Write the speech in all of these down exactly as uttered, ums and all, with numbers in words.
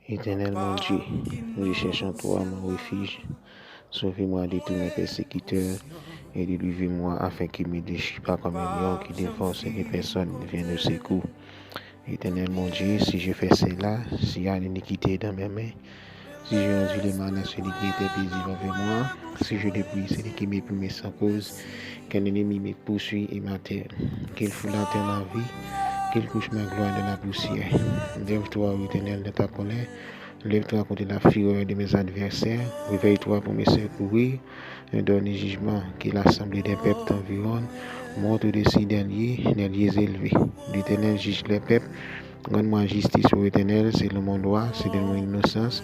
Éternel mon Dieu, je cherche en toi mon refuge. Sauvez-moi de tous mes persécuteurs et délivrez-moi afin que mes deux chiens pas comme un lion qui dévore ceux des personnes viennent au secours. Éternel mon Dieu, si je fais cela, s'il y a l'iniquité dans mes mains, si je induis le mal à celui qui était paisible envers moi, si je dépouille celui qui m'opprime sans cause, qu'un ennemi me poursuit et m'atteint, qu'il foule à terre ma vie, qu'il couche ma gloire dans la poussière. Lève-toi, ô Éternel, dans ta colère, lève-toi contre la fureur de mes adversaires, réveille-toi pour me secourir, ordonne jugement, que l'assemblée des peuples t'environne, monte au-dessus des lieux, des lieux élevés. L'Éternel juge les peuples, rends-moi justice, ô Éternel, selon mon droit, selon mon innocence.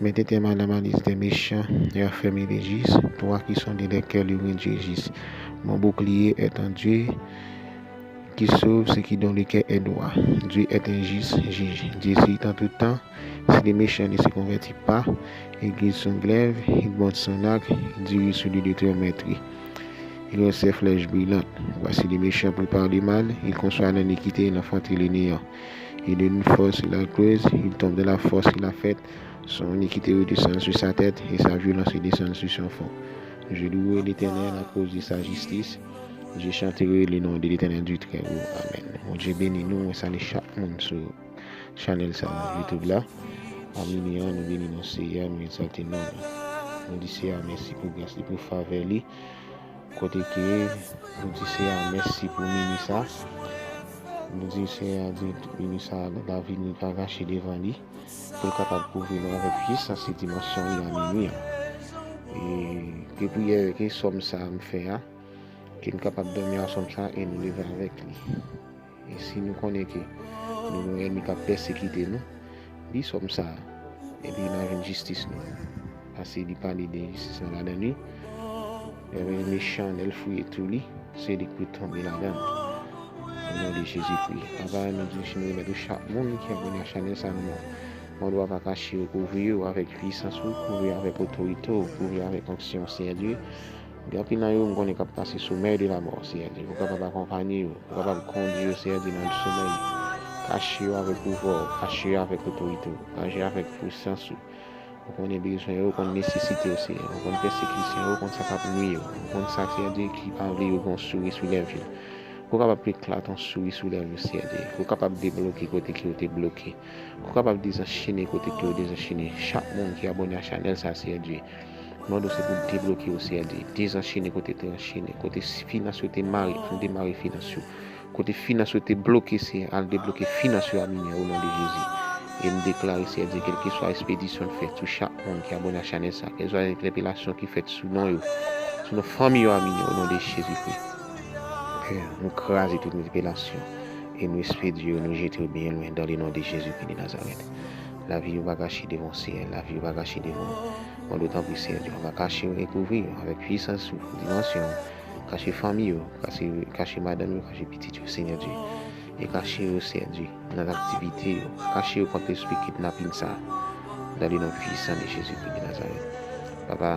Mets un terme à la malice des méchants et affermis les justes, toi qui sondes les cœurs, lourd Dieu juste. Mon bouclier est en Dieu, qui sauve ceux qui dont le cœur est droit. Dieu est un juste juge. Dieu juge en tout temps. Si le méchant ne se convertit pas, il guette son glaive, il montre son arc, il dirige celui de terre meurtrie. Il a ses flèches brûlantes. Voici le méchant prépare le mal, il conçoit l'iniquité, il enfantit le néant. Il donne une fosse, il la creuse, il tombe dans la fosse, il la fait. Son iniquité redescend sur sa tête, et sa violence redescend sur son front. Je louerai l'Éternel à cause de sa justice. Je chanterai le nom de l'Éternel du Très-Haut. Amen. Bondye beni nou, mwen salye chak moun sou chanèl sa YouTube la. Amini an, nou beni non Seyè, nou egzalte non li. Nou di Seyè a mèsi pou gras li, pou favè li. Kote ke nou di Seyè a mèsi pou mini sa. Nou di Seyè a di mini sa, lavi nou pa kache devan li. Pou l kapab kouvri nou avèk pwisans e dimansyon li a mini an. E ke priyè, ke sòm sa a m fè a, ke n kapab dòmi a sòm sa a e nou leve avèk li. E si nou konnen ke nou gen yon ènmi k ap pèsekite nou, li sòm sa a, epi n a jwenn jistis nou. Paske li pale de jistis nan ladan li. Lè mechan, lè l fouye twou li, se li k pou tonbe ladan l. O non de Jezikri. Papa, nou di si nou remèt ou chak moun ki abòne a chanèl sa a nan men w. Mande w pa kache yo, kouvri yo avèk pwisans ou, kouvri yo avèk otorite w, kouvri yo avèk onksyon w, Seyè Dye. Gen anpil nan yo, m konnen k ap pase somèy de lamò, Seyè Dye. Ou kapab akonpanye yo, ou kapab kondui yo, Seyè Dye, nan somèy. Kache yo avèk pouvwa w, kache yo avèk otorite w, kache yo avèk pwisans ou. Ou konnen bezwen yo, ou konn nesesite yo, Seyè. Ou konn pèsekisyon yo, ou konn sa k ap nwi yo. Ou konn sa, Seyè Dye, ki pa vle yo gen yon souri sou lèv yo. Pou w kapab eklate yon souri sou lèv yo, Seyè Dye. Pou w kapab debloke kote ke yo te bloke. Pou w kapab dezanchene kote ke yo dezanchene. Chak moun ki abòne a chanèl sa, Seyè Dye, mande w se pou w debloke yo, Seyè Dye. Dezanchene kote te anchene, kote finans yo te mare, al demare finans yo. Kote finans yo te bloke, Seyè, al debloke finans yo a mini an, o non de Jezi. E m deklare, Seyè Dye, kèlkeswa espedisyon l fèt sou chak moun ki abòne a chanèl sa, kèlkeswa entèpelasyon ki fèt sou non yo, sou non fanmi yo a mini an, o non de Jezikri. Pè, nou kraze tout entèpelasyon e nou espedye yo, nou jete yo byen lwen, dans le nom de Jésus-Christ de Nazareth. Lavi yo pa kache devan w, Seyè, lavi yo pa kache devan w. Mande w tanpri, Seyè Dye, pa kache yo e kouvri yo avèk pwisans ou, dimansyon ou. Kache fanmi yo, kache, kache madanm yo, kache pitit yo, Seyè Dye. E kache yo, Seyè Dye, nan aktivite yo. Kache yo kont lespri kidnapin sa a. Dans le nom puissant de Jésus-Christ de Nazareth. Papa,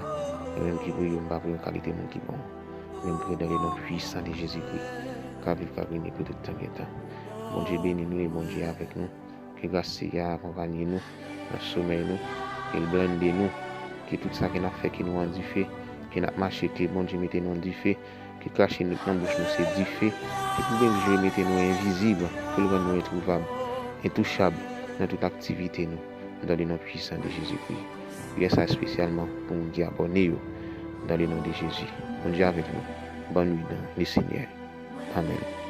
mwen menm ki priye w, m pa priye yon kalite moun ki bon. Men m priye dans le nom puissant de Jésus-Christ, k ap viv, k ap règne pou tout tan gen tan. Bondye beni nou e Bondye avèk nou. Ke gras Seyè a akonpanye nou nan somèy nou, ke l blende nou, ke tout sa ke n ap fè, ke nou an dife, ke n ap mache, ke Bondye mete nou an dife, ke krache nou nan bouch nou se dife, ke pou Bondye mete nou envizib, pou l rann nou entwouvab, entouchab nan tout aktivite nou, dans le nom puissant de Jésus-Christ. Priyè sa espesyalman pou moun ki abòne yo, dans le nom de Jésus. Bondye avèk nou. Bonne nuit dans le Seigneur. Amèn.